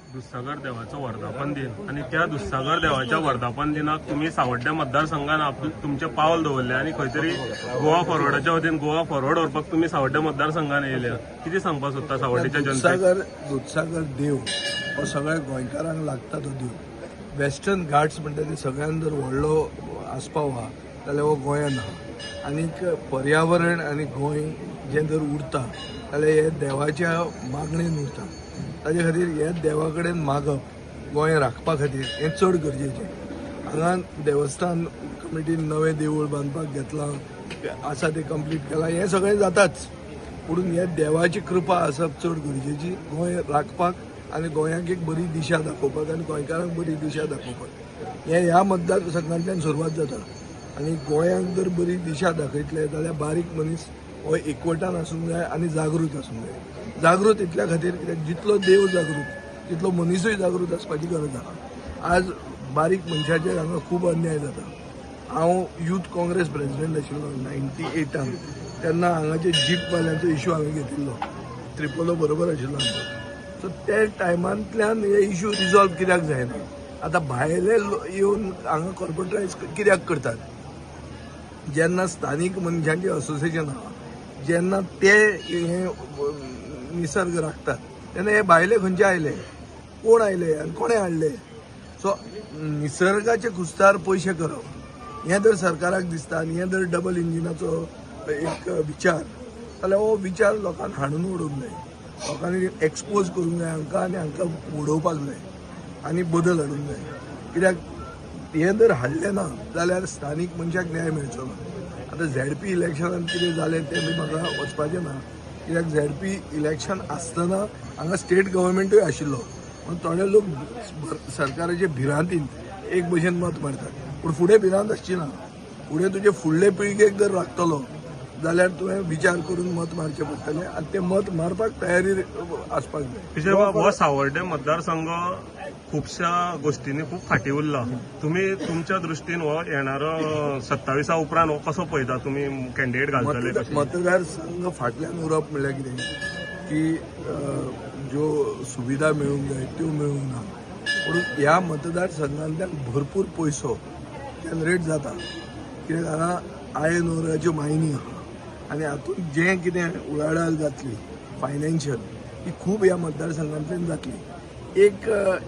दुधसागर देवाचो वर्धापन दिन आनी त्या दुधसागर देवाच्या वर्धापन दिनाक तुमी सावड्ड्या मतदारसंघान तुमचें पावल दवरलें आनी खंय तरी गोवा फॉरवर्डाच्या वतीन गोवा फॉरवर्ड व्हरपाक तुमी सावड्ड्या मतदारसंघान येयल्या. कितें सांगपाक सोदता सावड्डेच्या जनतेक? दुधसागर दुधसागर देव हो सगळ्या गोंयकारांक लागता तो देव. वेस्टर्न घाट्स म्हणटा ते सगळ्यान जर व्हडलो आस्पाव आहा जाल्यार हो गोंयान आहा. आनीक पर्यावरण आनी गोंय जें जर उरता जाल्यार हे देवाच्या मागणेन उरता. ताजे खातीर हे देवा कडेन मागप गोंय राखपा खातीर हें चड गरजेचें. हांगा देवस्थान कमिटीन नवें देवूळ बांदपाक घेतलां आसा, तें कंप्लीट केलां, हें सगळें जाताच. पूण हे देवाची कृपा आसप चड गरजेची गोंय राखपाक आनी गोंयाक एक बरी दिशा दाखोवपाक आनी गोंयकारांक बरी दिशा दाखोवपाक. हें ह्या मतदारसंघांतल्यान सुरवात जाता. आनी गोंयांक जर बरी दिशा दाखयतले जाल्यार बारीक मनीस हो एकवटान आसूंक जाय आनी जागृत आसूंक जाय. जागृत इतल्या खातीर कित्याक जितलो देव जागृत तितलो मनीसूय जागृत आसपाची गरज आहा. आज बारीक मनशाचेर हांगा खूब अन्याय जाता. हांव यूथ काँग्रेस प्रेसिडेंट आशिल्लो 98 त, तेन्ना हांगाचे जीपवाल्यांचो इशू हांवें घेतिल्लो. त्रिपोलो बरोबर आशिल्लो आमचो. सो त्या टायमांतल्यान हे इशू रिजॉल्व कित्याक जायना? आतां भायले येवन हांगा कॉर्पोरेटायज कित्याक करतात? जेन्ना स्थानीक मनशांचें असोसिएशन आहा, जेन्ना ते हे निसर्ग राखतात, तेन्ना हे भायले खंयचे आयले, कोण आयले आनी कोणें हाडले? सो निसर्गाचे खुस्तार पयशे करप हें जर सरकाराक दिसता आनी हें जर डबल इंजिनाचो एक विचार जाल्यार हो विचार लोकांक हाडून उडोवंक जाय. लोकांनी एक्सपोज करूंक जाय हांकां आनी हांकां उडोवपाक जाय आनी बदल हाडूंक जाय. कित्याक हें जर हाडलें ना जाल्यार स्थानीक मनशाक न्याय मेळचो ना. आतां झेडपी इलेक्शनान कितें जालें तें बी म्हाका वचपाचें ना, कित्याक झेडपी इलेक्शन आसतना हांगा स्टेट गव्हर्मेंटूय आशिल्लो, म्हणून थोडे लोक सरकाराचे भिरांतीन एक भशेन मत मारतात. पूण फुडें भिरांत आसची ना. फुडें तुजे फुडले पिळगेक जर राखतलो जाल्यार तुवें विचार करून मत मारचें पडटलें आनी तें मत मारपाक तयारी आसपाक जाय. विजयबाब, हो सावर्डे मतदारसंघ खुबश्या गोष्टींनी खूब फाटीं उरला. तुमी तुमच्या दृश्टीन हो येणारो 27 उपरांत हो कसो पळयता? तुमी कॅन्डिडेट घालतले कशे? मतदारसंघ फाटल्यान उरप म्हणल्यार कितें की ज्यो सुविधा मेळूंक जाय त्यो मेळूंक ना. पूण ह्या मतदारसंघांतल्यान भरपूर पयसो जनरेट जाता, कित्याक हांगा आयर्न ओराच्यो मायनी आहा आनी हातूंत जें कितें उलाढाल जातली फायनान्शियल ती खूब ह्या मतदारसंघांतल्यान जातली. एक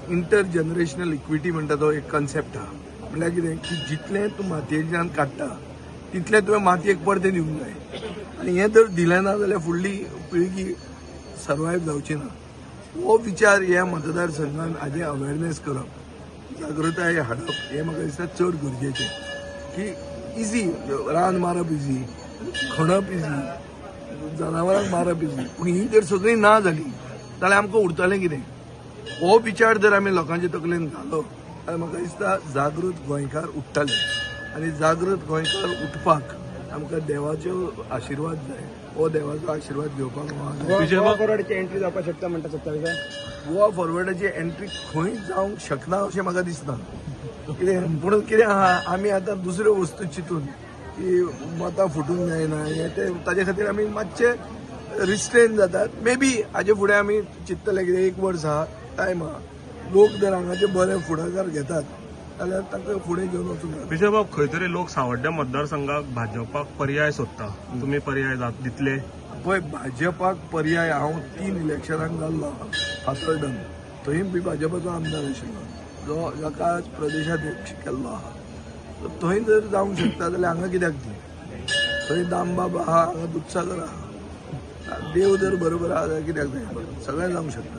इंटर जनरेशनल इक्विटी म्हणटा तो एक कन्सेप्ट आहा. म्हणल्यार कितें की जितलें तूं मातयेच्यान काडटा तितलें तुवें मातयेक परतें दिवंक जाय आनी हें जर दिलें ना जाल्यार फुडली पिळगी सर्वायव जावची ना. हो विचार ह्या मतदारसंघान हाजें अवेरनेस करप, जागृताय हाडप हें म्हाका दिसता चड गरजेचें. की इजी रान मारप, इजी खणप, इजी जनावरांक मारप इजी, पूण ही जर सगळीं ना जाली जाल्यार आमकां उरतलें कितें? हो विचार जर आमी लोकांच्या तकलेन घालो जाल्यार म्हाका दिसता जागृत गोंयकार उठ्ठले आनी जागृत गोंयकार उठपाक आमकां देवाचो आशिर्वाद जाय. हो देवाचो आशिर्वाद घेवपाक हांव विजयबाब- गोवा फॉरवर्डची एंट्री जावपाक शकता म्हणटा 27? गोवा फॉरवर्डाची एंट्री खंय जावंक शकना अशें म्हाका दिसना. कितें पूण कितें आहा, आमी आतां दुसऱ्यो वस्तू चिंतून की मतां फुटूंक जायना हें तें, ताजे खातीर आमी मातशे रिस्ट्रेन जातात. मे बी हाजे फुडें आमी चिंततले. कितें एक वर्स आहा, टायम आहा. लोक जर हांगाचे बरे फुडाकार घेतात जाल्यार तांकां फुडें घेवन वचूंक जाता. विजयबाब, खंय तरी लोक सावड्ड्या मतदारसंघाक भाजपाक पर्याय सोदता. तुमी पर्याय दितले? पळय, भाजपाक पर्याय हांव तीन इलेक्शनाक जाल्लो आहा फातर्डन. थंय बी भाजपाचो आमदार आशिल्लो जो जाका आज प्रदेशाध्यक्ष केल्लो आहा. तर थंय जर जावंक शकता जाल्यार हांगा कित्याक न्ही? थंय दामबाब आहा, हांगा दुधसागर आहा. देव जर बरोबर आहा जाल्यार कित्याक जायना? सगळें जावंक शकता.